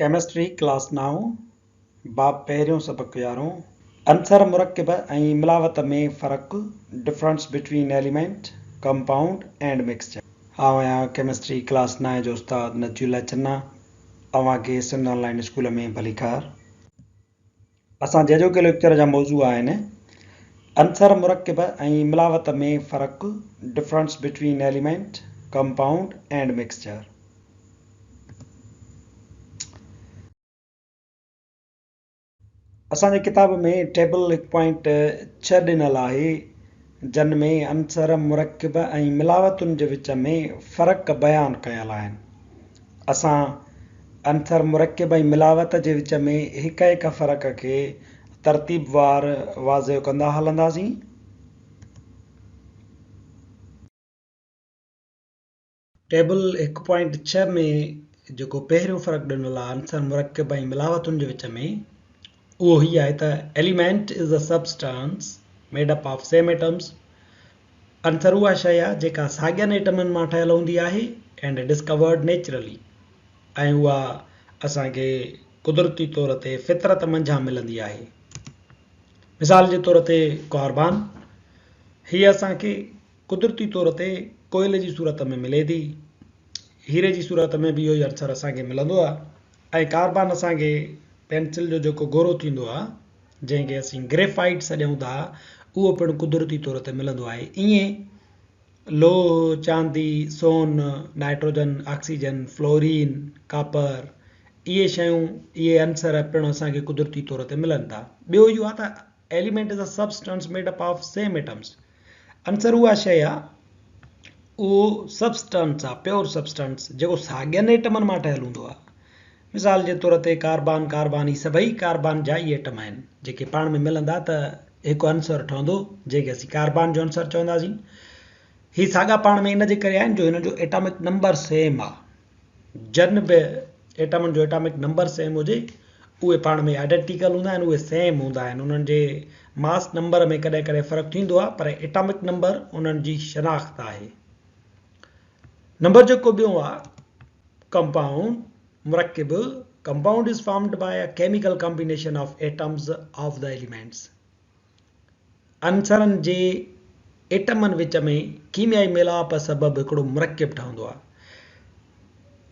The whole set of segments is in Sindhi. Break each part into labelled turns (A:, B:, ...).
A: ڪيمسٽري ڪلاس نائون، باب پهريون سبق يارهون، عنصر مرڪب ۽ ملاوت ۾ فرق، Difference between Element, Compound and Mixture. آئون آهيان ڪيمسٽري ڪلاس نائين جو استاد نجي الله چنا، اوهان کي سنڌ آن لائين اسڪول ۾ ڀليڪار. اسان جي اڄوڪي ليڪچر جا موضوع آهن، عنصر مرڪب ۽ ملاوت ۾ فرق، Difference between Element, Compound and Mixture. اسان جي ڪتاب ۾ ٽيبل هڪ پوائنٽ ڇهه ڏنل آهي، جن ۾ عنصر، مرڪب ۽ ملاوتن جي وچ ۾ فرق بيان ڪيل آهن. اسان عنصر، مرڪب ۽ ملاوت جي وچ ۾ هڪ هڪ فرق کي ترتيبوار واضح ڪندا هلنداسين. ٽيبل هڪ پوائنٽ ڇهه ۾ جيڪو پهريون فرق ڏنل آهي عنصر، مرڪب ۽ ملاوتن جي وچ ۾ اهو هي آهي ته Element is a substance made up of same atoms عنصر اها شيء آهي جيڪا ساڳين ايٽمن مان ٺهيل هوندي آهي and discovered naturally ۽ اها اسان کي قدرتي طور تي فطرت منجهان ملندي آهي. مثال جي طور تي ڪاربان هي اسان کي قدرتي طور تي ڪوئلي جي صورت ۾ ملي ٿي. هيري جي صورت ۾ به اهو ئي عنصر اسان کي ملندو آهي ۽ ڪاربان اسان کي پينسل جو جيڪو گورو ٿيندو آهي جنهن کي اسين گريفائيٽ سڏيون ٿا اهو پڻ قدرتي طور تي ملندو آهي. ائين لوهه، چاندي، سون، نائٽروجن، آڪسيجن، فلورين، ڪاپر اهي شيون اهي عنصر پڻ اسان کي قدرتي طور تي ملن ٿا. ٻيو اهو آهي ته Element is a substance made up of same atoms عنصر اها شيء آ اهو سبسٽنس آ پيور سبسٽنس جيڪو ساڳين ايٽمن مان ٺهيل هوندو آ مثال جي طور تي ڪاربان ڪاربان هي سڀئي ڪاربان جا ئي ايٽم آهن جيڪي پاڻ ۾ ملندا ته هڪ عنصر ٺهندو جنهن کي اسين ڪاربان جو عنصر چونداسين هي ساڳا پاڻ ۾ ان جي ڪري آهن جو هنن جو ايٽامڪ نمبر سيم آ جن به ايٽمن جو ايٽامڪ نمبر سيم هجي اهي پاڻ ۾ آئيڊنٽيڪل هوندا آهن اهي سيم هوندا آهن انهن جي ماس نمبر ۾ ڪڏهن ڪڏهن فرق ٿيندو آهي پر ايٽامڪ نمبر انهن جي شناخت آهي. نمبر جيڪو ٻيون آهي ڪمپائونڊ مرڪب compound is formed by a chemical combination of atoms of the elements عنصرن جي ايٽمن وچ ۾ ڪيميائي ميلاپ سبب هڪڙو مرڪب ٺهندو آهي.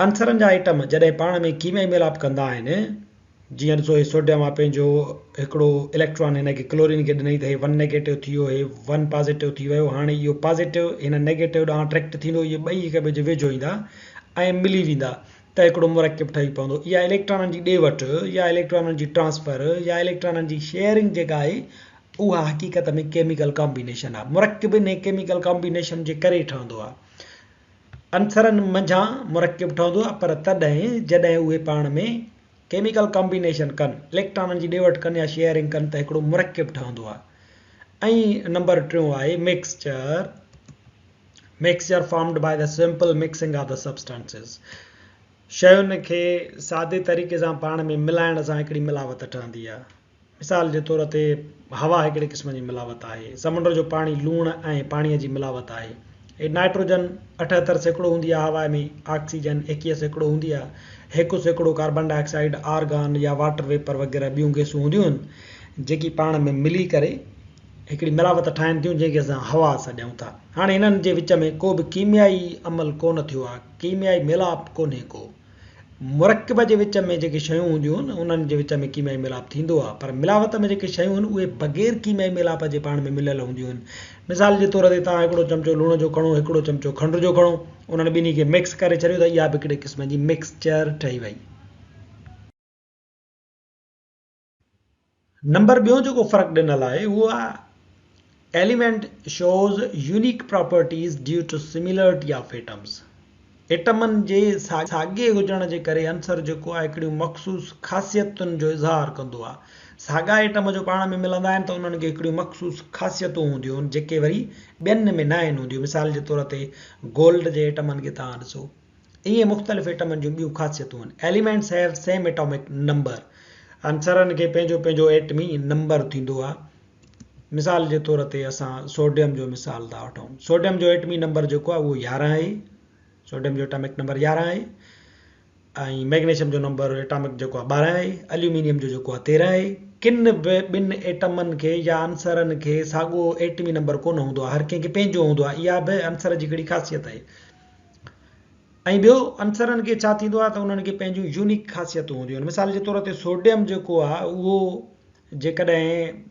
A: عنصرن جا ايٽم جڏهن پاڻ ۾ ڪيميائي ميلاپ ڪندا آهن، جيئن ڏسو هي سوڊيم آهي پنهنجو هڪڙو اليڪٽران هن کي ڪلورين کي ڏنائين ته هي ون نيگيٽو ٿي ويو هي ون پازيٽو ٿي ويو هاڻي اهو پازيٽو هن نيگيٽو ڏانهن اٽريڪٽ ٿيندو اهي ٻئي هڪ ٻئي جي ويجهو ايندا ۽ ملي ويندا ته هڪڙو مرڪب ٺهي پوندو. اها اليڪٽرانن جي ڏي وٺ يا اليڪٽرانن جي ٽرانسفر يا اليڪٽرانن جي شيئرنگ جيڪا آهي اها حقيقت ۾ ڪيميڪل ڪامبينيشن آهي. مرڪب انهي ڪيميڪل ڪامبينيشن جي ڪري ٺهندو آهي. عنصرن منجهان مرڪب ٺهندو آهي پر تڏهن جڏهن اهي پاڻ ۾ ڪيميڪل ڪامبينيشن ڪن، اليڪٽرانن جي ڏي وٺ ڪن يا شيئرنگ ڪن ته هڪڙو مرڪب ٺهندو آهي. ۽ نمبر ٽيون آهي mixture. Mixture formed by the simple mixing of the substances شين کي سادي طريقي سان پاڻ ۾ ملائڻ سان هڪڙي ملاوت ٺهندي آهي. مثال جي طور تي هوا هڪڙي قسم جي ملاوت آهي، سمنڊ جو پاڻي لوڻ ۽ پاڻيء جي ملاوت آهي. نائٽروجن 78% هوندي آهي هوا ۾، آڪسيجن 21% هوندي آهي، 1% ڪاربان ڊاء آڪسائيڊ، آرگان يا واٽر ويپر وغيره ٻيون گئسون هونديون آهن، جيڪي پاڻ ۾ ملي ڪري هڪڙي ملاوت ٺاهين ٿيون جنهن کي اسان هوا سڏيون ٿا. هاڻي هنن جي وچ ۾ ڪو به ڪيميائي عمل ڪونه ٿيو آهي، ڪيميائي ميلاپ ڪونهي ڪو. مرڪب جي وچ ۾ جيڪي شيون هونديون آهن انهن جي وچ ۾ ڪيميائي ميلاپ ٿيندو آهي پر ملاوت ۾ جيڪي شيون آهن اهي بغير ڪيميائي ميلاپ جي پاڻ ۾ مليل هونديون آهن. مثال جي طور تي توهان هڪڙو چمچو لوڻ جو کڻو هڪڙو چمچو کنڊ جو کڻو انهن ٻنهي کي مڪس ڪري ڇڏيو ته اها به هڪڙي قسم جي مڪسچر ٺهي وئي. نمبر ٻيون جيڪو فرق ڏنل آهي اهو آهي element shows unique properties due to similarity of atoms ايٽمن جي ساڳي هجڻ جي ڪري عنصر جيڪو آهي هڪڙيون مخصوص خاصيتن جو اظهار ڪندو آهي ساڳا ايٽم جو پاڻ ۾ ملندا آهن ته انهن کي هڪڙيون مخصوص خاصيتون هونديون آهن جيڪي وري ٻين ۾ ناهن هونديون مثال جي طور تي گولڊ جي ايٽمن کي توهان ڏسو ائين مختلف ايٽمن جون ٻيون خاصيتون آهن. Elements have same atomic number. عنصرن کي پنهنجو پنهنجو ايٽمي نمبر ٿيندو آهي. مثال جي طور تي اسان سوڊيم جو مثال ٿا وٺون. سوڊيم جو ايٽمي نمبر جيڪو آهي اهو 11 آهي. سوڊيم جو ايٽامڪ نمبر 11 آهي. ۽ ميگنيشيم جو نمبر ايٽامڪ جيڪو آهي 12 آهي، اليومينيم جو جيڪو آهي 13 آهي. ڪن به ٻن ايٽمن کي يا عنصرن کي ساڳيو ايٽمي نمبر ڪونه هوندو آهي، هر ڪنهن کي پنهنجو هوندو آهي. اها به عنصر جي هڪڙي خاصيت آهي. ۽ ٻيو عنصرن کي ڇا ٿيندو آهي ته انهن کي پنهنجون يونيڪ خاصيتون هونديون آهن. مثال جي طور تي سوڊيم جيڪو آهي اهو جيڪڏهن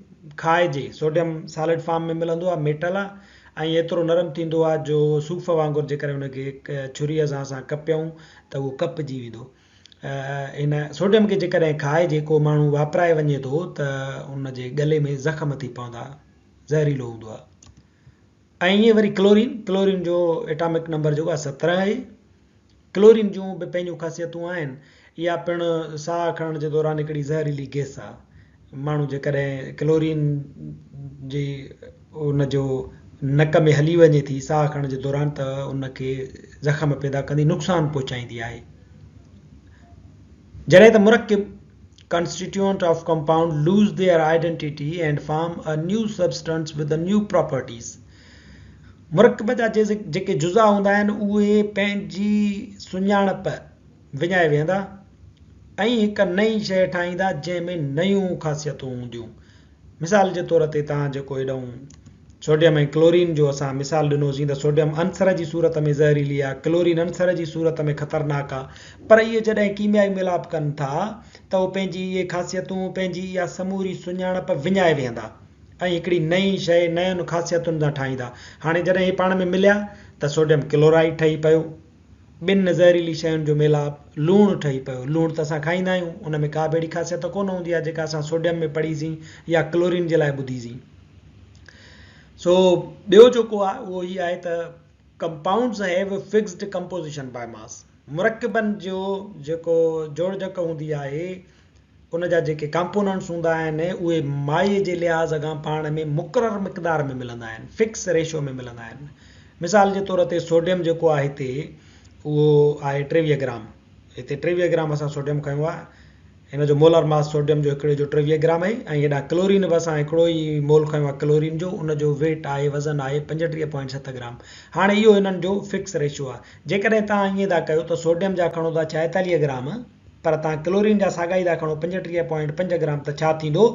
A: کائجي، سوڊيم سالڊ فارم ۾ ملندو آهي، ميٽل آهي ۽ ايترو نرم ٿيندو آهي جو صوف وانگر جيڪڏهن ان کي ڇريء سان اسان ڪپيون ته اهو ڪپجي ويندو. ان سوڊيم کي جيڪڏهن کائجي ڪو ماڻهو واپرائي وڃي ٿو ته ان جي ڳلي ۾ زخم ٿي پوندا، زهريلو هوندو آهي. ۽ ائين وري ڪلورين، ڪلورين جو ايٽامڪ نمبر جيڪو آهي 17 آهي. ڪلورين جون به پنهنجون خاصيتون آهن. اها پڻ ساهه کڻڻ جي دوران هڪڙي زهريلي گئس آهي. ماڻهو جيڪڏهن ڪلورين جي ان جو نڪ ۾ هلي وڃي ٿي ساهه کڻڻ جي دوران ته ان کي زخم پيدا ڪندي نقصان پهچائيندي آهي. جڏهن ته مرڪب، Constituent of compound، lose their identity and form a new substance with a new properties. مرڪب جا جيڪي جزا هوندا آهن اهي پنهنجي سڃاڻپ وڃائي ويهندا ۽ هڪ نئين شيء ٺاهيندا جنهن ۾ نيون خاصيتون هونديون. مثال جي طور تي توهان جيڪو هيڏانهن سوڊيم ۽ ڪلورين جو اسان مثال ڏنوسين ته سوڊيم عنصر جي صورت ۾ زهريلي آهي، ڪلورين عنصر جي صورت ۾ خطرناڪ آهي پر اهي جڏهن ڪيميائي ميلاپ ڪن ٿا ته اهي پنهنجي اهي خاصيتون پنهنجي اها سموري سڃاڻپ وڃائي ويهندا. ۽ هڪڙي نئين شيء نين خاصيتن سان ٺاهيندا. هاڻي جڏهن هي پاڻ ۾ مليا ته سوڊيم ڪلورائيڊ ٺهي پيو. ٻن زهريلي شين جو ميلاپ لوڻ ٺهي پيو. لوڻ ته اسان کائيندا آهيون، ان ۾ ڪا به اهڙي خاصيت ڪونه هوندي آهي جيڪا اسان سوڊيم ۾ پڙهي سين يا ڪلورين جي لاء ٻڌي سين. سو ٻيو جيڪو آهي اهو هي آهي ته Compounds have a fixed composition by mass مرڪبن جو جيڪو جوڙجڪ هوندي آهي ان جا جيڪي ڪمپوننٽس هوندا آهن اهي مائع جي لحاظ کان پاڻ ۾ مقرر مقدار ۾ ملندا آهن، فڪس ريشو ۾ ملندا آهن. مثال جي طور تي سوڊيم جيڪو آهي هتي اهو آهي 23 گرام، هتي 23 گرام اسان سوڊيم کنيو آهي، هن جو مولر ماس سوڊيم جو هڪڙي جو 23 گرام آهي ۽ هيڏانهن ڪلورين به اسان هڪڙو ئي مول کنيو آهي ڪلورين جو، ان جو ويٽ آهي وزن آهي 35.7 گرام. هاڻي اهو هنن جو فڪس ريشو آهي. جيڪڏهن توهان ائين ٿا ڪيو ته سوڊيم جا کڻو ٿا 46 گرام، پر توهان ڪلورين جا ساڳا ئي ٿا کڻو 35.5 گرام ته ڇا ٿيندو؟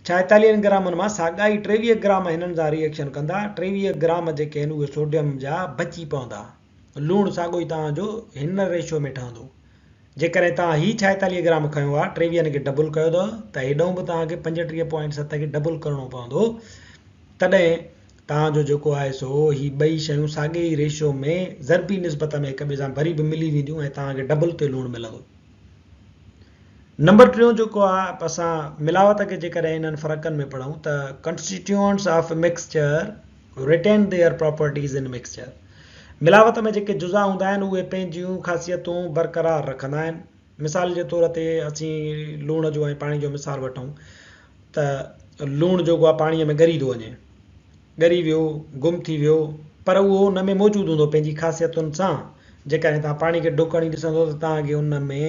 A: ڇائيتاليهن گرامن مان ساڳا ئي 23 گرام هنن سان ري ايڪشن ڪندا، 23 گرام جيڪي آهن اهي سوڊيم جا بچي پوندا. لوڻ ساڳو ئي توهان جو هن ريشو ۾ ٺهندو. جيڪڏهن توهان هي 46 گرام کنيو آهي، ٽيويهن کي ڊبل ڪيو اٿو ته هيڏانهن به توهان کي 35.7 کي ڊبل ڪرڻو پوندو تڏهن توهان جو جيڪو آهي سو هي ٻئي شيون ساڳئي ئي ريشو ۾ ضربي نسبت ۾ هڪ ٻئي سان وري به ملي وينديون ۽ توهان کي ڊبل تي لوڻ ملندو. نمبر ٽيون جيڪو آهي اسان ملاوت کي جيڪڏهن انهن فرقن ۾ پڙهون ته Constituents of mixture retain their properties in mixture ملاوت ۾ جيڪي جزا هوندا آهن اهي پنهنجيون خاصيتون برقرار رکندا آهن. مثال جي طور تي اسين لوڻ جو ۽ پاڻي جو مثال وٺون ته لوڻ جيڪو آهي پاڻيء ۾ ڳري ٿو وڃي، ڳري ويو، گم ٿي ويو، پر اهو ان ۾ موجود هوندو پنهنجي خاصيتن سان. جيڪڏهن توهان پاڻي کي ڍڪ هڻي ڏسندو ته توهان کي ان ۾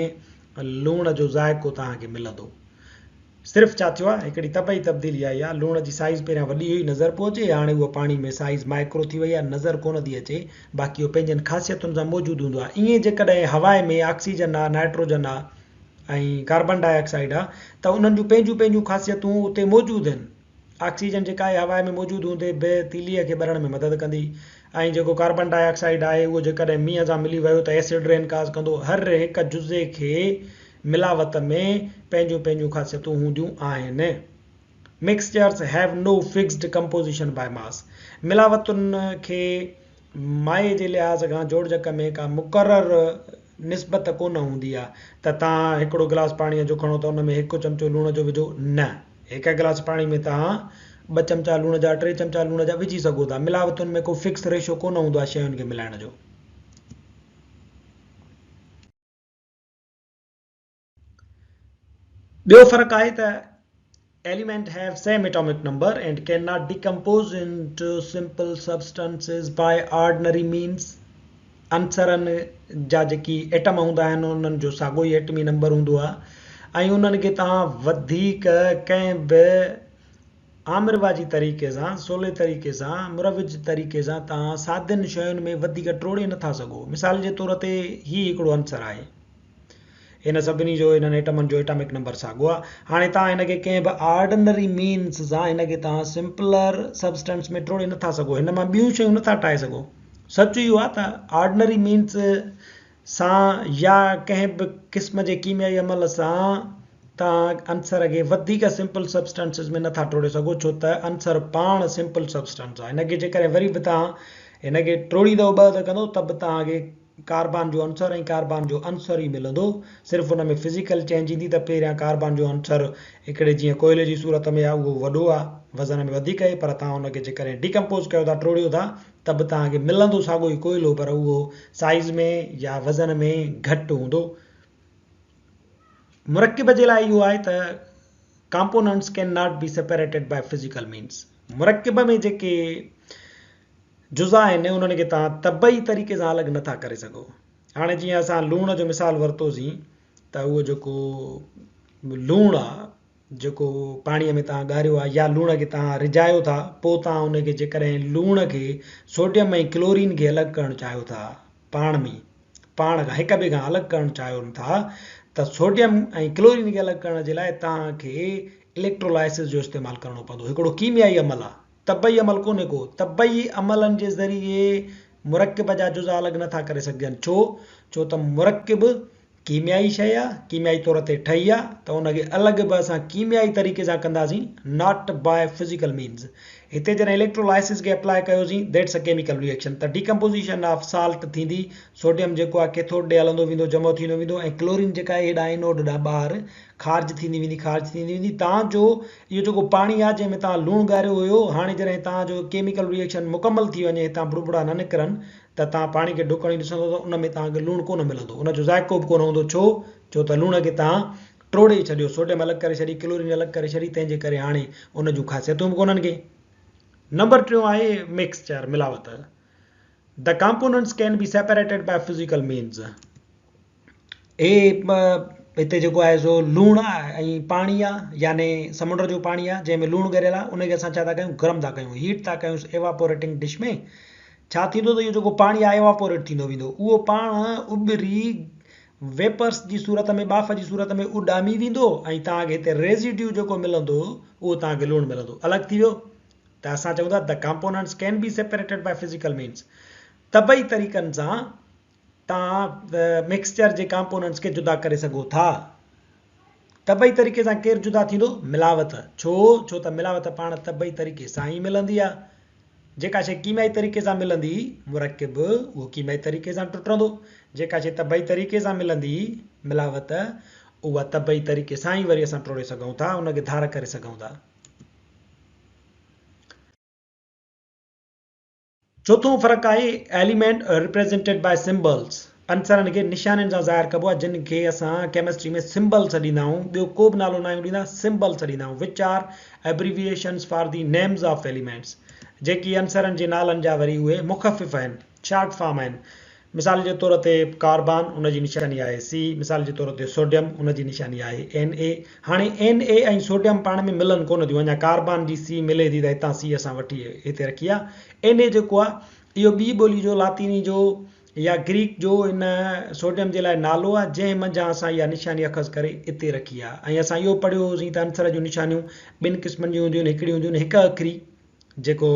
A: لوڻ جو ذائقو توهان کي ملندو. صرف ڇا ٿيو آهي، هڪڙي طبعي تبديلي آئي آهي، لوڻ جي سائيز پهريان وڏي هئي نظر پيو اچي، هاڻي اهو پاڻي ۾ سائيز مائڪرو ٿي وئي آهي، نظر ڪونه ٿي اچي، باقي اهو پنهنجن خاصيتن سان موجود هوندو آهي. ائين جيڪڏهن هوا ۾ آڪسيجن آهي، نائٽروجن آهي ۽ ڪاربان ڊاء آڪسائيڊ آهي ته انهن جون پنهنجون پنهنجون خاصيتون اتي موجود آهن. آڪسيجن جيڪا آهي هوا ۾ موجود هوندي به تيليء کي ٻرڻ ۾ مدد ڪندي ۽ جيڪو ڪاربان ڊاء آڪسائيڊ آهي اهو جيڪڏهن مينهن سان ملي ويو ته ايسڊ رين ڪاز ڪندو. هر هڪ جزي کي ملاوت ۾ پنهنجون پنهنجون خاصيتون هونديون آهن. Mixtures have no fixed composition by mass ملاوتن کي مائع جي لحاظ کان جوڙجڪ ۾ ڪا مقرر نسبت ڪونه هوندي آهي ته توهان هڪڙو گلاس پاڻيء جو کڻو ته ان ۾ هڪ چمچو لوڻ جو وجهو نه هڪ گلاس پاڻي ۾ توهان ٻه چمچا لوڻ جا ٽي چمچا لوڻ جا وجهي سگهو ٿا ملاوتن ۾ ڪو فڪس ريشو ڪونه هوندو آهي شين کي ملائڻ جو. ٻيو فرق آهي ته element have same atomic number and cannot decompose into simple substances by ordinary means عنصرن جا جيڪي ايٽم هوندا آهن انهن جو ساڳيو ئي ايٽمي نمبر هوندو آهي ۽ انهن کي توهان وڌيڪ ڪنهن به عام رواجي طريقي سان، سولي طريقي سان، مروج طريقي سان توهان سادين شين ۾ وڌيڪ ٽوڙي نٿا سگهو. مثال جي طور تي هي هڪڙو عنصر آهي. هن سڀني جو انهن ايٽمن جو ايٽامڪ نمبر ساڳو آهي. هاڻي توهان هن کي ڪنهن به آرڊنري مينز سان هن کي توهان سمپلر سبسٽنس ۾ ٽوڙي نٿا سگهو. هن مان ٻيون شيون نٿا ٺاهي سگهو. سچ اهو آهي ته آرڊنري مينز سان يا ڪنهن به قسم جي ڪيميائي عمل سان توهان عنصر کي وڌيڪ سمپل سبسٽنسز ۾ نٿا ٽوڙي سگهو ڇو ته عنصر پاڻ سمپل سبسٽنس آهي. هن کي جيڪڏهن وري به توهان هن کي ٽوڙيندؤ ٻه ته ڪندؤ ته به توهان کي ڪاربان جو عنصر ۽ ڪاربان جو عنصر ئي ملندو، صرف ان ۾ فزيڪل چينج ايندي ته پهريان ڪاربان جو عنصر هڪڙي جيئن ڪوئلي جي صورت ۾ آهي اهو وڏو آهي، وزن ۾ وڌيڪ آهي پر توهان ان کي جيڪڏهن ڊيڪمپوز ڪيو ٿا، ٽوڙيو ٿا، ته به توهان کي ملندو ساڳيو ئي ڪوئلو پر اهو سائيز ۾ يا وزن ۾ گهٽ هوندو. مرڪب جي لاء اهو آهي ته components can not be separated by physical means مرڪب ۾ جيڪي جزا آهن انهن کي توهان طبعي طريقي سان الڳ نٿا ڪري سگهو. هاڻي جيئن اسان لوڻ جو مثال ورتوسين ته اهو جيڪو لوڻ آ جيڪو پاڻيء ۾ توهان ڳاريو آ يا لوڻ کي توهان رجايو ٿا پوء توهان ان کي جيڪڏهن لوڻ کي سوڊيم ۽ ڪلورين کي الڳ ڪرڻ چاهيو ٿا پاڻ ۾ پاڻ کان هڪ ٻئي کان الڳ ڪرڻ چاهيو ٿا ته سوڊيم ۽ ڪلورين کي الڳ ڪرڻ جي لاء توهان کي اليڪٽرولائسز جو استعمال ڪرڻو پوندو. هڪڙو ڪيميائي عمل آ. طبعي عمل ڪونهي ڪو. طبعي عملن جي ذريعي مرڪب جا جزا الڳ نه ٿا ڪري سگهجن. ڇو؟ ڇو ته مرڪب ڪيميائي شيء آ، ڪيميائي طور تي ٺهي آ ته ان کي الڳ به اسان ڪيميائي طريقي سان ڪنداسين Not by physical means. هتي جڏهن اليڪٽرولائسز کي اپلاء ڪيوسين That's a chemical reaction ته ڊيڪمپوزيشن آف سالٽ ٿيندي، سوڊيم جيڪو آ ڪيٿوڊ ڏي هلندو ويندو جمع ٿيندو ويندو ۽ ڪلورين جيڪا آهي هيڏانهن اينوڊ ڏانهن ٻاهر خارج ٿيندي ويندي خارج ٿيندي ويندي تان جو اهو جيڪو پاڻي آهي جنهن ۾ توهان لوڻ ڳاريو هيو هاڻي جڏهن توهان جو ڪيميڪل ريئيڪشن مڪمل ٿي وڃي هتان بڙبڙا نه نڪرن ته توهان پاڻي کي ڍڪڻي ڏسندو ته ان ۾ توهان کي لوڻ ڪونه ملندو ان جو ذائقو به ڪونه هوندو ڇو ڇو ته لوڻ کي توهان ٽوڙي ڇڏيو سوڊيم الڳ ڪري ڇڏي ڪلورين الڳ ڪري ڇڏي تنهن جي ڪري هاڻي ان جون خاصيتون به ڪونهن ڪي. نمبر ٽيون آهي مڪسچر ملاوت The components can be separated by physical means. هي هتي جيڪو آهي سو لوڻ آهي ۽ پاڻي آهي يعني سمنڊ جو پاڻي آهي جنهن ۾ لوڻ ڳريل آهي ان کي اسان ڇا ٿا ڪيون گرم ٿا ڪيون هيٽ ٿا ڪيون ايواپوريٽنگ ڊش ۾ ڇا ٿيندو ته اهو جيڪو پاڻي آهي ايواپوريٽ ٿيندو ويندو اهو پاڻ اٻري ويپرس جي صورت ۾ ٻاڦ جي صورت ۾ اڏامي ويندو ۽ توهان کي هتي ريزيڊيو جيڪو ملندو اهو توهان کي لوڻ ملندو الڳ ٿي ويو ته اسان چئون ٿا the components can be separated by physical means طبعي طريقن سان توهان مڪسچر جي ڪامپوننٽس کي جدا ڪري سگهو ٿا. طبعي طريقي سان ڪير جدا ٿيندو؟ ملاوت. ڇو؟ ڇو ته ملاوت پاڻ طبعي طريقي سان ئي ملندي آهي. جيڪا شيء ڪيميائي طريقي سان ملندي، مرڪب، اهو ڪيميائي طريقي سان ٽٽندو. جيڪا شيء طبعي طريقي سان ملندي، ملاوت، اها طبعي طريقي سان ئي وري اسان ٽوڙي سگهون ٿا، ان کي ڌار ڪري سگهون ٿا. چوٿون فرق آهي Element Represented by Symbols عنصرن کي نشانين سان ظاهر ڪبو آهي جن کي اسان ڪيمسٽري ۾ سمبل سڏيندا آهيون ٻيو ڪو به نالو ناهيون ڏيندا سمبل سڏيندا آهيون which are abbreviations for the names of elements جيڪي عنصرن جي نالن جا وري اهي مخفف آهن شارٽ فارم آهن مثال جي طور تي ڪاربان ان جي نشاني آهي سي، مثال جي طور تي سوڊيم ان جي نشاني آهي اين اي. هاڻي اين اي ۽ سوڊيم پاڻ ۾ ملن ڪونه ٿيون اڃا ڪاربان جي سي ملي ٿي ته هتان سي اسان وٺي هتي رکي آ. اين اي جيڪو آ اهو ٻي ٻولي جو لاطيني جو يا گريڪ جو ان سوڊيم جي لاء نالو آ جنهن منجهان اسان اها نشاني اخذ ڪري اتي رکي آ ۽ اسان اهو پڙهيو هوسين ته عنصر جون نشانيون ٻن قسمن جون هونديون آهن هڪڙي هونديون آهن هڪ اکري جيڪو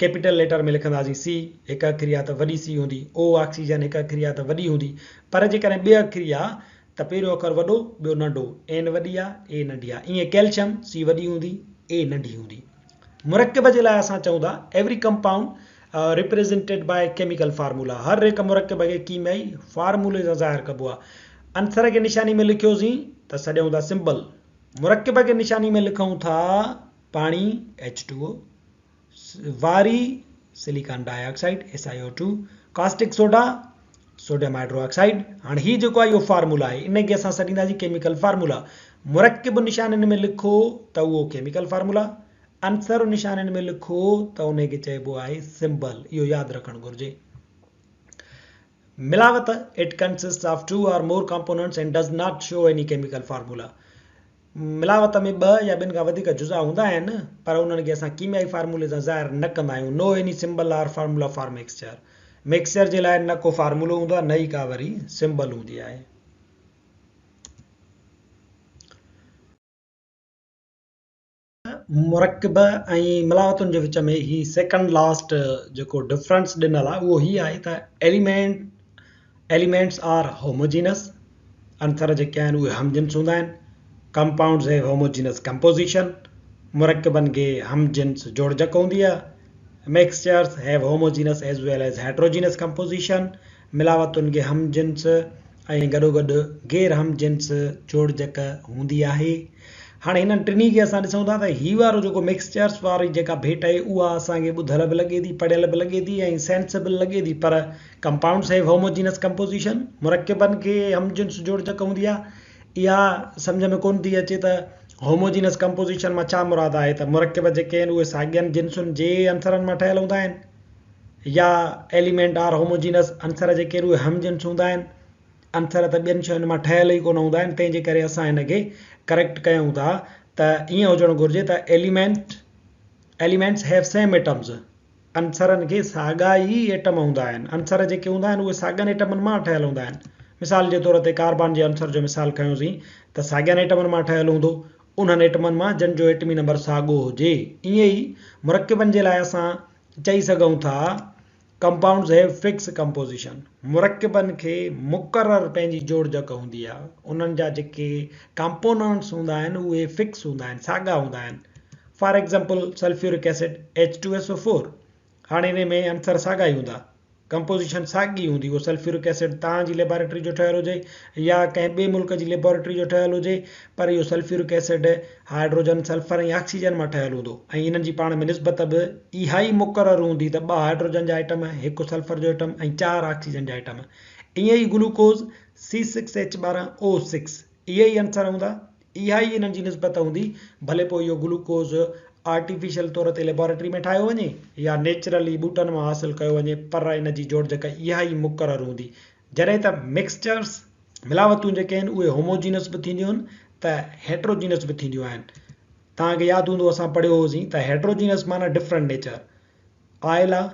A: ڪيپيٽل ليٽر ۾ لکنداسين سي هڪ اکري آ ته وڏي سي هوندي، او آڪسيجن هڪ اکري آ ته وڏي هوندي، پر جيڪڏهن ٻه اکري آ ته پهريون اکر وڏو ٻيو ننڍو، اين وڏي آ اي ننڍي آ، ائين ڪيلشم سي وڏي هوندي اي ننڍي هوندي. مرڪب جي لاء اسان چئون ٿا every compound represented by chemical formula هر هڪ مرڪب کي ڪيميائي فارمولي سان ظاهر ڪبو آ. عنصر کي نشاني ۾ لکيوسين ته سڏيون ٿا سمبل، مرڪب کي نشاني ۾ لکون ٿا پاڻي، ايڇ ٽو او، واري، silicon dioxide, S I O two, caustic soda, sodium hydroxide. هاڻي هي جيڪو آهي اهو فارمولا آهي، ان کي اسان سڏينداسين ڪيميڪل فارمولا. مرڪب نشانين ۾ لکو ته اهو ڪيميڪل فارمولا، عنصر نشانين ۾ لکو ته ان کي چئبو آهي سمبل. اهو ياد رکڻ گهرجي. ملاوت، It consists of two or more components and does not show any chemical formula. ملاوت ۾ ٻه يا ٻن کان وڌيڪ جزا هوندا آهن، پر انهن کي اسان ڪيميائي فارمولي سان ظاهر نه ڪندا آهيون، No any symbol or formula for mixture. Mixture جي لاء نه ڪو فارمولو هوندو آهي نه ئي ڪا وري سمبل هوندي آهي. مرڪب ۽ ملاوتن جي وچ ۾ هي سيڪنڊ لاسٽ جيڪو ڊفرنس ڏنل آهي اهو هي آهي ته ايليمينٽ Elements are homogeneous، عنصر جيڪي آهن اهي هم جنس هوندا آهن، Compounds have homogeneous composition، مرڪبن کي هم جنس جوڙجڪ هوندي آهي، Mixtures have homogeneous as well as heterogeneous composition، ملاوتن کي هم جنس ۽ گڏوگڏ غير هم جنس جوڙجڪ هوندي آهي. هاڻي هنن ٽنهي کي اسان ڏسون ٿا ته هي وارو جيڪو مڪسچرس واري جيڪا ڀيٽ آهي اها اسان کي ٻڌل به لڳي ٿي، پڙهيل به لڳي ٿي ۽ سينسبل لڳي ٿي پر ڪمپائونڊس هيو هوموجينس ڪمپوزيشن، مرڪبن کي هم جنس جوڙجڪ هوندي آهي، اها سمجهه ۾ ڪونه ٿي اچي ته هوموجينس ڪمپوزيشن مان ڇا مراد آهي ته مرڪب جيڪي آهن اهي ساڳين جنسن جي عنصرن مان ٺهيل هوندا آهن. يا ايليمينٽ آر هوموجينس، عنصر جيڪي اهي هم جنس هوندا آهن، عنصر ته ٻين شين مان ٺهيل ئي ڪونه هوندا آهن، تنهن جي ڪري اسان هن کي ڪريڪٽ ڪيون ٿا ته ائين هجڻ گهرجي ته element Elements have same atoms، عنصرن کي ساڳا ئي ايٽم هوندا آهن، عنصر جيڪي هوندا آهن اهي ساڳين ايٽمن مان ٺهيل هوندا آهن، مثال جي طور تي ڪاربان جي عنصر جو مثال کنيوسين ته ساڳين ايٽمن مان ٺهيل هوندو، انهن ايٽمن مان جن جو ايٽمي نمبر ساڳو هجي، ائين ئي مرڪبن جي لاء اسان چئي سگهون ٿا Compounds have fixed composition، مرڪبن کي مقرر پنهنجي جوڙجڪ هوندي آهي، انهن جا جيڪي ڪمپوننٽس هوندا آهن اهي فڪس هوندا آهن، ساڳا هوندا آهن. For example sulphuric acid H2SO4 هاڻي انهي ۾ عنصر ساڳا ئي هوندا. ڪمپوزيشن ساڳي هوندي، اهو سلفيورڪ ايسڊ توهان جي ليبارٽري جو ٺهيل هجي يا ڪنهن ٻئي ملڪ جي ليبارٽري جو ٺهيل هجي پر اهو sulphuric acid hydrogen, sulphur ۽ oxygen مان ٺهيل هوندو ۽ انهن جي پاڻ ۾ نسبت به اها ئي مقرر هوندي ته ٻه هائڊروجن جا ائٽم، هڪ سلفر جو ائٽم ۽ چار آڪسيجن جا ائٽم. ائين ئي glucose C six H 12 O six اهي ئي عنصر هوندا، اها ئي انهن جي نسبت هوندي، ڀلي پوء اهو گلوڪوز آرٽيفيشل طور تي ليبارٽري ۾ ٺاهيو وڃي يا نيچرلي ٻوٽن مان حاصل ڪيو وڃي پر ان جي جوڙجڪ اها ئي مقرر هوندي. جڏهن ته مڪسچرز، ملاوتون، جيڪي آهن اهي هوموجينس به ٿينديون آهن ته هيٽروجينس به ٿينديون آهن. توهان کي ياد هوندو اسان پڙهيو هوسين ته هيٽروجينس معنيٰ ڊفرنٽ نيچر. آئل آ،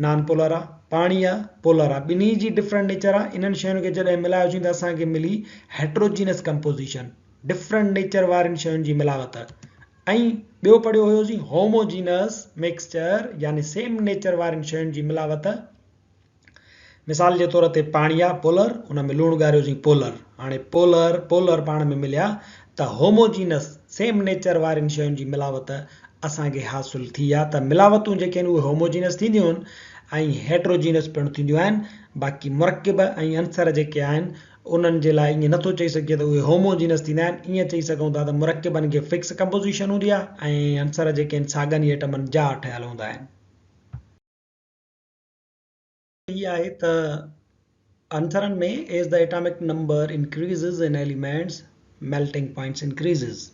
A: نان پولر آ، پاڻي آ، پولر آ، ٻنهي جي ڊفرنٽ نيچر آ، انهن شين کي جڏهن ملايوسين ته اسان کي ملي هيٽروجينس ڪمپوزيشن، ڊفرنٽ نيچر وارين شين جي ملاوت ۽ ٻيو پڙهيو هيوسين هوموجينس مڪسچر يعني سيم نيچر وارين شين جي ملاوت، مثال جي طور تي پاڻي آ پولر ان ۾ لوڻ ڳاريوسين پولر هاڻي پولر پولر پاڻ ۾ مليا ته هوموجينس سيم نيچر وارين شين جي ملاوت اسان کي حاصل ٿي آ ته ملاوتون جيڪي آهن اهي هوموجينس ٿينديون آهن ۽ هيٽروجينس پڻ ٿينديون آهن باقي مرڪب ۽ عنصر جيڪي آهن انهن جي لاء ائين نٿو چئي سگهجي ته اهي هوموجينس ٿيندا آهن ائين چئي سگهون ٿا ته مرڪبن کي فڪس ڪمپوزيشن هوندي آ ۽ عنصر جيڪي آهن ساڳن ئي ايٽمن جا ٺهيل هوندا آهن. هي آهي ته عنصرن ۾ as the atomic number increases in elements melting points increases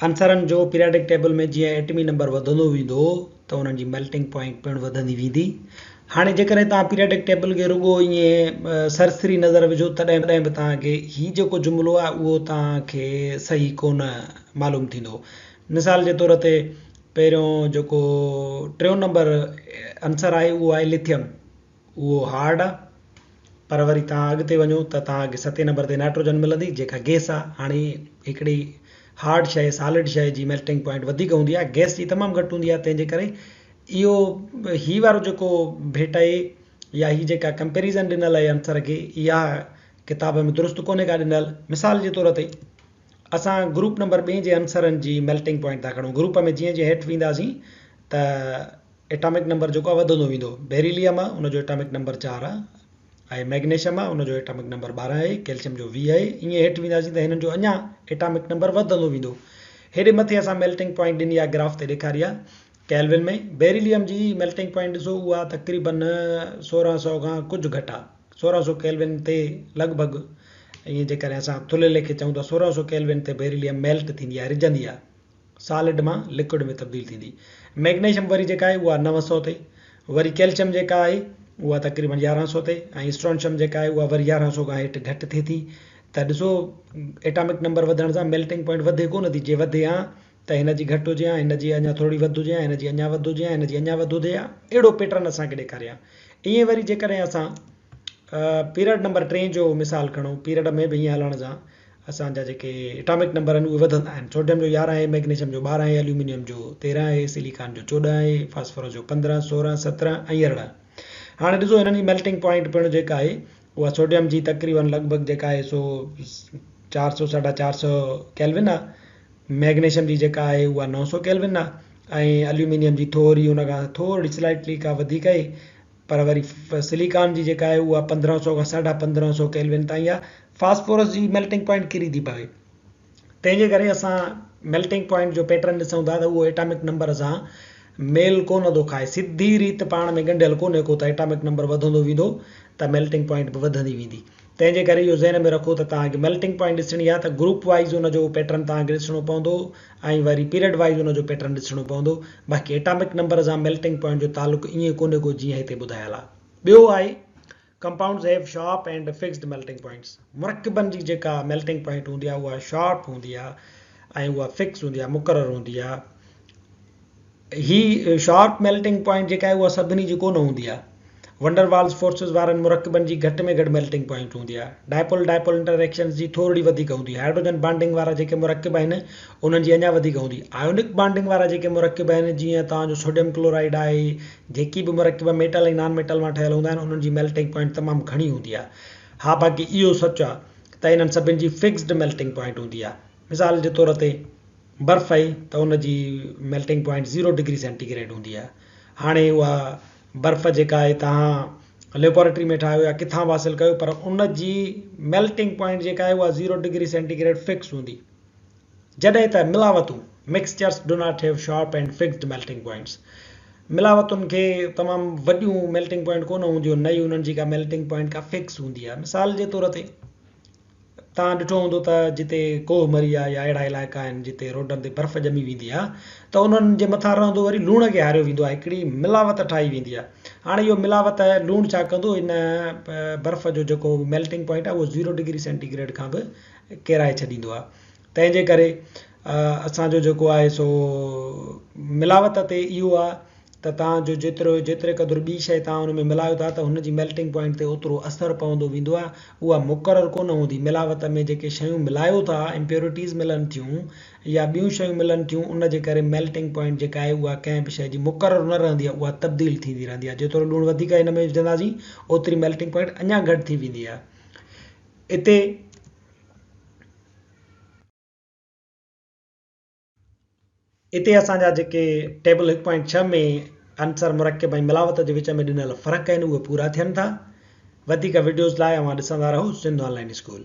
A: عنصرن جو پيرياڊڪ ٽيبل ۾ جيئن ايٽمي نمبر وڌندو ويندو ته انهن جي ميلٽنگ پوائنٽ پڻ وڌندي ويندي. هاڻي جيڪڏهن توهان پيرياڊڪ ٽيبل کي رڳو ائين سرسري نظر وجهو تڏهن به توهان کي هي جيڪو جملو آهي اهو توهان کي صحيح ڪونه معلوم ٿيندو. مثال جي طور تي پهريون جيڪو ٽيون نمبر عنصر آهي اهو آهي لٿيم اهو هارڊ آهي پر وري توهان اڳتي وڃو ته توهان کي ستين نمبر تي نائٽروجن ملندي جيڪا گئس آهي هاڻي هڪڙي هارڊ شيء سالڊ شيء جي ميلٽنگ پوائنٽ وڌيڪ هوندي آهي گئس جي تمام گهٽ هوندي آهي تنهن جي ڪري اهو هي وارو جيڪو ڀيٽ آهي يا هي جيڪا ڪمپيريزن ڏنل آهي عنصر کي اها ڪتاب ۾ درست ڪونهي ڪا ڏنل مثال جي طور تي اسان گروپ نمبر ٻئين جي عنصرن جي ميلٽنگ پوائنٽ ٿا کڻون. گروپ ۾ جيئن جيئن هيٺ وينداسين ته ايٽامڪ نمبر جيڪو آهي وڌندو ويندو. بيريليم آهي ان جو ايٽامڪ نمبر چار آهي ۽ ميگنيشيم آهي ان جو ايٽامڪ نمبر 12 آهي، ڪيلشيم جو 20 آهي. ائين هيٺ وينداسين ته هنن جو اڃا ايٽامڪ نمبر وڌندو ويندو. هيڏي مٿي اسان ميلٽنگ پوائنٽ ڏني آهي گراف تي ڏيکاري آهي ڪيلون ۾. بيريليم جي ميلٽنگ پوائنٽ ڏسو اها تقريبن 1600 کان ڪجهه گهٽ آهي. 1600 ڪيلون تي لڳ ڀڳ ائين جيڪڏهن اسان ٿلهي ليکي چئون ته 1600 ڪيلون تي بيريليم ميلٽ ٿيندي آهي، رجندي آهي، سالڊ مان لڪوئڊ ۾ تبديل ٿيندي. ميگنيشيم وري جيڪا آهي اها 900 تي، وري ڪيلشيم جيڪا آهي اها تقريبن 1100 تي ۽ اسٽرونشيم جيڪا آهي اها وري 1100 کان هيٺ گهٽ ٿئي ٿي ته ڏسو ايٽامڪ نمبر وڌڻ سان ميلٽنگ پوائنٽ وڌي ڪونه ٿي، جي وڌي ها ته هن جي گهٽ هجي ها، هن جي اڃا ٿورڙي وڌ هجي ها، هن جي اڃا وڌ هجي ها، هن جي اڃا وڌ هجي ها، اهڙو پيٽرن اسان کي ڏيکاري ها. ائين وري جيڪڏهن اسان پيرڊ نمبر ٽئين جو مثال کڻون، پيرڊ ۾ به ائين هلڻ سان اسان جا جيڪي ايٽامڪ نمبر آهن اهي وڌندا آهن. سوڊيم جو 11 آهي، ميگنيشيم جو 12 آهي، اليومينيم جو 13 آهي، سليڪان جو 14 آهي، فاسفورس جو 15، 16، 17 ۽ 18. هاڻي ڏسو هنن جي ميلٽنگ پوائنٽ پڻ جيڪا آهي اها سوڊيم جي تقريبن لڳ ڀڳ جيڪا آهي سو چار سو ساڍا چار سو ڪيلوين آهي، ميگنيشيم جي جيڪا آهي اها 900 ڪيلوين آهي ۽ اليومينيم جي ٿوري ان کان ٿوري سلائٽلي ڪا وڌيڪ آهي پر وري سليڪان جي جيڪا آهي اها 1500 کان 1550 ڪيلوين تائين آهي. فاسفورس جي ميلٽنگ پوائنٽ ڪري ٿي پوي تنهن جي ڪري اسان ميلٽنگ پوائنٽ جو پيٽرن ڏسون ٿا ته اهو ايٽامڪ نمبر سان ميل ڪونه ٿو کائي، سڌي ريت پاڻ ۾ ڳنڍيل ڪونهي ڪو ته ايٽامڪ نمبر وڌندو ويندو ته ميلٽنگ پوائنٽ به وڌندي ويندي. تنهن جي ڪري اهو ذهن ۾ رکو ته توهان کي ميلٽنگ پوائنٽ ڏسڻي آهي ته گروپ وائيز ان جو پيٽرن توهان کي ڏسڻو پوندو ۽ وري پيريڊ وائيز ان جو پيٽرن ڏسڻو پوندو. باقي ايٽامڪ نمبر سان ميلٽنگ پوائنٽ جو تعلق ائين ڪونهي ڪو جيئن هتي ٻڌايل آهي. ٻيو آهي compounds have sharp and fixed melting points مرڪبن جي جيڪا ميلٽنگ پوائنٽ هوندي آهي اها شارپ هوندي آهي ۽ اها فڪس هوندي آهي مقرر هوندي آهي. هي شارپ ميلٽنگ پوائنٽ جيڪا آهي اها سڀني جي ڪونه هوندي آهي. ونڊر والز فورسز وارن مرڪبن جي گهٽ ۾ گهٽ ميلٽنگ پوائنٽ هوندي آهي. ڊائپول ڊائپول انٽريڪشنز جي ٿورڙي وڌيڪ هوندي. هائيڊروجن بانڊنگ وارا جيڪي مرڪب آهن انهن جي اڃا وڌيڪ هوندي. آيونڪ بانڊنگ وارا جيڪي مرڪب آهن جيئن توهان جو سوڊيم ڪلورائيڊ آهي جيڪي به مرڪب ميٽل ۽ نان ميٽل مان ٺهيل هوندا آهن انهن جي ميلٽنگ پوائنٽ تمام گهڻي هوندي آهي. ها باقي اهو سچ آهي ته انهن سڀن جي فڪسڊ ميلٽنگ پوائنٽ هوندي آهي. مثال جي طور تي. برف آهي ته ان جي melting point zero degree centigrade هوندي آهي. هاڻي اها برف جيڪا آهي توهان ليبارٽري ۾ ٺاهيو يا ڪٿان به حاصل ڪيو پر ان جي ميلٽنگ پوائنٽ جيڪا آهي اها zero degree centi grade fix هوندي. جڏهن ته ملاوتون، Mixtures do not have sharp and fixed melting points، ملاوتن کي تمام وڏيون ميلٽنگ پوائنٽ ڪونه هونديون نه ئي انهن جي ڪا ميلٽنگ پوائنٽ ڪا فڪس هوندي آهي. مثال جي طور تي. توهان ڏٺو هوندو ته جتي ڪوهه مري آ يا اهڙا علائقا آهن جتي روڊن تي برف ڄمي ويندي آ ته انهن جي مٿان رهندو وري لوڻ کي هاريو ويندو آ هڪڙي ملاوت ٺاهي ويندي آ هاڻي اهو ملاوت لوڻ ڇا ڪندو ان برف جو جيڪو ميلٽنگ پوائنٽ آ اهو زيرو ڊگري سينٽي گريڊ کان به ڪيرائي ڇڏيندو آ تنهن جي ڪري اسان جو جيڪو آهي سو ملاوت تي اهو آ ته توهان جو جيترو جيتري قدر ٻي شيء توهان ان ۾ ملايو ٿا ته هن جي ميلٽنگ پوائنٽ تي اوترو اثر پوندو ويندو آهي اها مقرر ڪونه هوندي ملاوت ۾ جيڪي شيون ملايو ٿا امپيورٽيز ملن ٿيون يا ٻيون شيون ملن ٿيون ان جي ڪري ميلٽنگ پوائنٽ جيڪا آهي اها ڪنهن به شيء جي مقرر نه رهندي آهي اها تبديل ٿيندي رهندي آهي جيترو لوڻ وڌيڪ هن ۾ وجهنداسين اوتري ميلٽنگ پوائنٽ اڃا گهٽ ٿي ويندي آهي اتي اتي اسان جا جيڪي ٽيبل 1.6 ۾ عنصر مرڪب ۽ ملاوت جي وچ ۾ ڏنل فرق آهن اهي پورا ٿين ٿا. وڌيڪ وڊيوز لاء اوهان ڏسندا رهو سنڌ آن لائين اسڪول.